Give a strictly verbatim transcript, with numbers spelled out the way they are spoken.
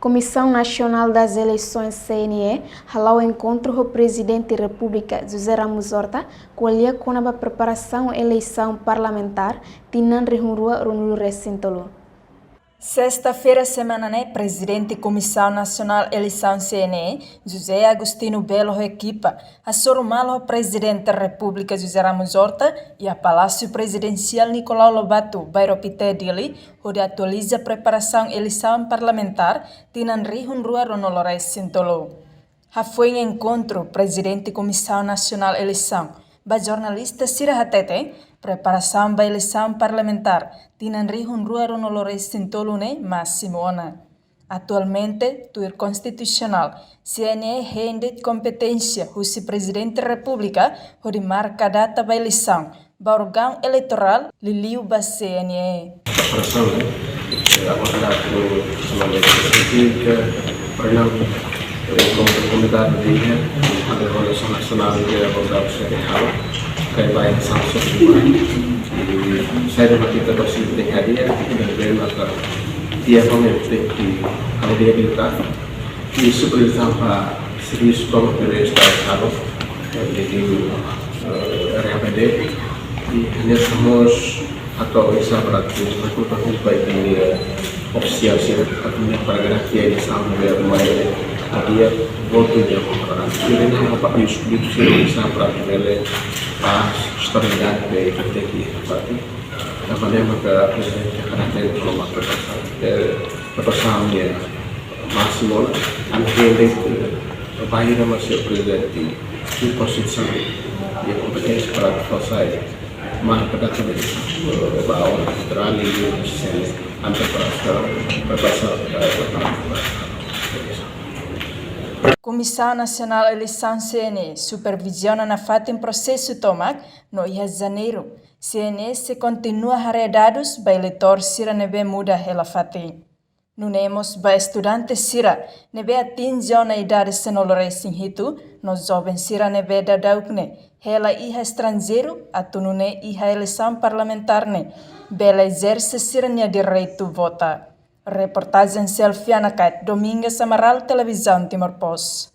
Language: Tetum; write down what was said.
Comissão Nacional das Eleições, C N E, hala'o enkontru ho Prezidente Repúblika José Ramos Horta, ko'alia kona-ba preparasaun eleisaun parlamentár tinan rihun rua ruanulu resin tolu. Sesta-feira semana ne'e, Prezidente Komisaun Nasionál Eleisaun, C N E, José Agostinho Belo ho ekipa, hasoru malu ho Prezidente Repúblika José Ramos Horta iha Palásiu Prezidensiál Nicolau Lobato, Bairro Pité, Dili, hodi atualiza preparasaun eleisaun parlamentár tinan rihun rua ruanulu resin tolu. Hafoin enkontru, Prezidente Komisaun Nasionál Eleisaun ba jornalista sira hatete, preparasaun ba eleisaun parlamentár tinan rihun rua ruanulu resin tolu ne'e másimu ona. Atualmente, tuir konstitusionál, C N E hein de'it kompeténsia husi Prezidente Repúblika hodi marka data ba eleisaun ba órgaun eleitorál, liuliu ba C N E. Preparasaun, eh, abordadu semana espesífika, para não, eh, como comunidade de ilha, a organização nacional de abordar o Senegal, que vai em São Paulo. E sai da batida para se ter cadeia, e também mata diariamente tem que avaliar. E supervizão para serviço como que está errado, eh, de, de, eh, R H B D, e nesse mós atualiza para que os recrutas não vai ter, eh, oficial, se a primeira para garantir a eleição, não é uma, eh, a dia, volta de para e nem para os políticos, se não está para que ele a estabilidade de que tem que fazer. Da maneira que a Prezidente quer ter uma preparação, eh, preparasaun ne'e másimu ona, ami hein de'it, eh, bainhira mak señór Prezidente iha konstituisaun iha kompeténsia para fó sai, mas para também, eh, ba órgaun eleitorál e S N E, ami preparasaun, preparasaun, eh, preparasaun. Komisaun Nasionál Eleisaun, C N E, superviziona nafatin prosesu tomak, no iha Janeiru, C N E sei kontinua haree dadus ba eleitór sira ne'ebé muda hela fatin. Nune'e mós ba estudante sira ne'ebé atinje ona idade sanulu resin hitu, no joven sira ne'ebé daudauk ne'e hela iha estranjeiru, atu nune'e iha eleisaun parlamentár ne'e bele ezerse sira-nia direitu vota. Reportajen Selfie Anacate, Domingas Amaral, Televizaun Timor Post.